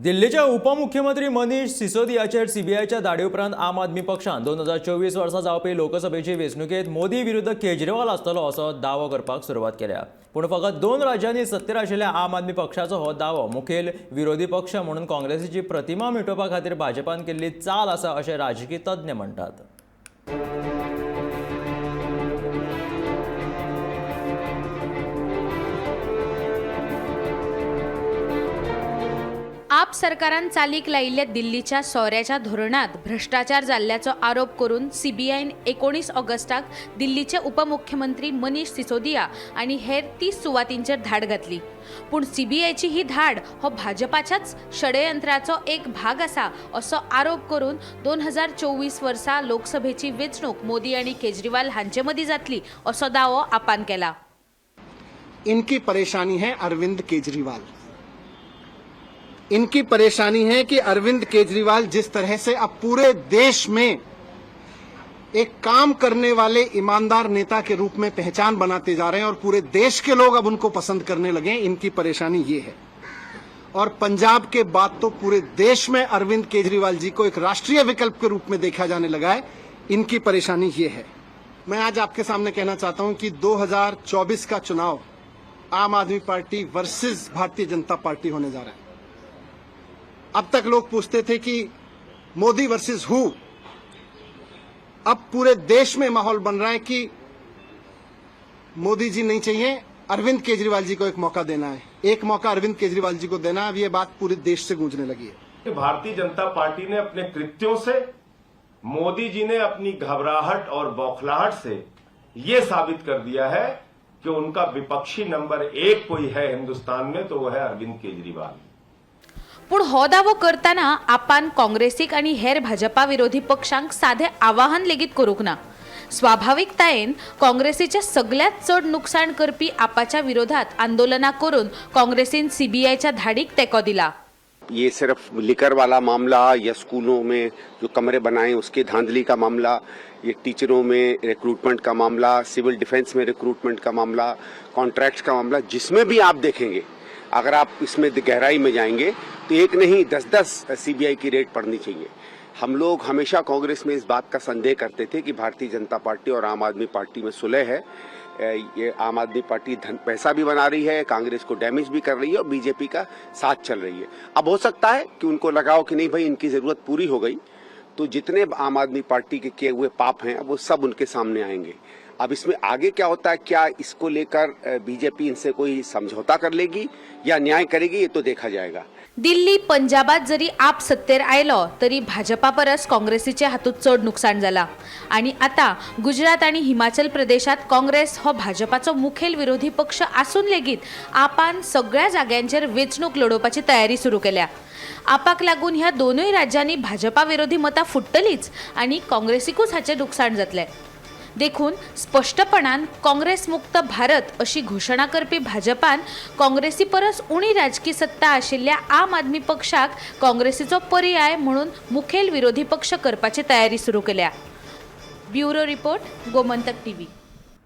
दिल्लीचे उपमुख्यमंत्री मनीष सिसोदियाचेर सीबीआयच्या धाडी उपरांत आम आदमी पक्षान 2024 वर्सा जावपी लोकसभेची वेंचणुकेंत मोदी विरुद्ध केजरीवाल आसतलो असो दावो करपाक सुरवात केल्या. पूण फकत 2 राज्यांनी सत्तेर आशिल्ल्या आम आदमी पक्षाचो हो दावो मुखेल विरोधी पक्ष म्हणून काँग्रेसीची प्रतिमा मिटोवपा खातीर भाजपान केल्ली चाल आसा अशें राजकी तज्ञ म्हणटात. आप सरकारान चालीक लायिल्ल्या दिल्लीच्या सोऱ्याच्या धोरणात भ्रष्टाचार जाल्ल्याचो आरोप करून सीबीआयन 19 ऑगस्टाक दिल्लीचे उपमुख्यमंत्री मनीष सिसोदिया आनी हेर 30 सुवातींचेर धाड घातली. पूण सीबीआयची ही धाड हो भाजपाच्याच षडयंत्राचो एक भाग आसा असो आरोप करून 2024 वर्सा लोकसभेची वेंचणूक मोदी आनी केजरीवाल हांचे मदीं जातली असो दावो आपान केला. इनकी परेशानी है अरविंद केजरीवाल. इनकी परेशानी है कि अरविंद केजरीवाल जिस तरह से अब पूरे देश में एक काम करने वाले ईमानदार नेता के रूप में पहचान बनाते जा रहे हैं और पूरे देश के लोग अब उनको पसंद करने लगे हैं, इनकी परेशानी ये है. और पंजाब के बाद तो पूरे देश में अरविंद केजरीवाल जी को एक राष्ट्रीय विकल्प के रूप में देखा जाने लगा है, इनकी परेशानी ये है. मैं आज आपके सामने कहना चाहता हूं कि 2024 का चुनाव आम Aadmi party versus Bharatiya Janata party होने जा रहा है. अब तक लोग पूछते थे कि मोदी वर्सेस who, अब पूरे देश में माहौल बन रहा है कि मोदी जी नहीं चाहिए, अरविंद केजरीवाल जी को एक मौका देना है. एक मौका अरविंद केजरीवाल जी को देना है. अब ये बात पूरे देश से गूंजने लगी है. भारतीय जनता पार्टी ने अपने कृत्यों से, मोदी जी ने अपनी घबराहट और बौखलाहट से ये साबित कर दिया है कि उनका विपक्षी नंबर 1 कोई है हिंदुस्तान में तो वो है अरविंद केजरीवाल. पूण हो दावो करतना आपान काँग्रेसीक आनी हेर भाजपा विरोधी पक्षांक साधें आवाहन लेगीत करूंक ना. स्वाभाविकतायेन काँग्रेसीचें सगल्यांत चड नुकसाण करपी आपाच्या विरोधात आंदोलनां करून काँग्रेसीन सीबीआयच्या धाडीक तेंको दिला. ये सिर्फ लिकर वाला मामला या स्कूलों में जो कमरे बनाए उसकी धांधली का मामला, ये टीचरों में रिक्रूटमेंट का मामला, सिविल डिफेंस में रिक्रूटमेंट का मामला, कॉन्ट्रैक्ट्स का मामला, जिसमें भी आप देखेंगे, अगर आप इसमें गहराई में जाएंगे तो एक नहीं 10-10 सीबीआई की रेड पड़नी चाहिए. हम लोग हमेशा कांग्रेस में इस बात का संदेह करते थे कि भारतीय जनता पार्टी और आम आदमी पार्टी में सुलह है. ये आम आदमी पार्टी धन पैसा भी बना रही है, कांग्रेस को डैमेज भी कर रही है और बीजेपी का साथ चल रही है. अब हो सकता है कि उनको लगाओ कि नहीं भाई, इनकी जरूरत पूरी हो गई, तो जितने आम आदमी पार्टी के किए हुए पाप हैं वो सब उनके सामने आएंगे. अब इसमें आगे क्या होता है, क्या इसको लेकर बीजेपी इनसे कोई समझौता कर लेगी या न्याय करेगी, ये तो देखा जाएगा. दिल्ली पंजाबात जरी आप सत्तेर आयलो तरी भाजपा परस काँग्रेसीचे हातूंत चड नुकसाण जाला आनी आतां गुजरात आनी हिमाचल प्रदेशांत काँग्रेस हो भाजपाचो मुखेल विरोधी पक्ष आसून लेगीत आपान सगळ्या जाग्यांचेर वेंचणूक लडोवपाची तयारी सुरू केल्या. आपाक लागून ह्या दोनूय राज्यांनी भाजपा विरोधी मतां फुट्टलीच आनी काँग्रेसीकूच हाचें नुकसाण जातलें. देखून स्पश्टपणान काँग्रेस मुक्त भारत अशी घोशणा करपी भाजपान काँग्रेसी परस उणी राजकी सत्ता आशिल्ल्या आम आदमी पक्षाक काँग्रेसीचो पर्याय म्हणून मुखेल विरोधी पक्ष करपाची तयारी सुरू केल्या. Bureau report, Gomantak TV.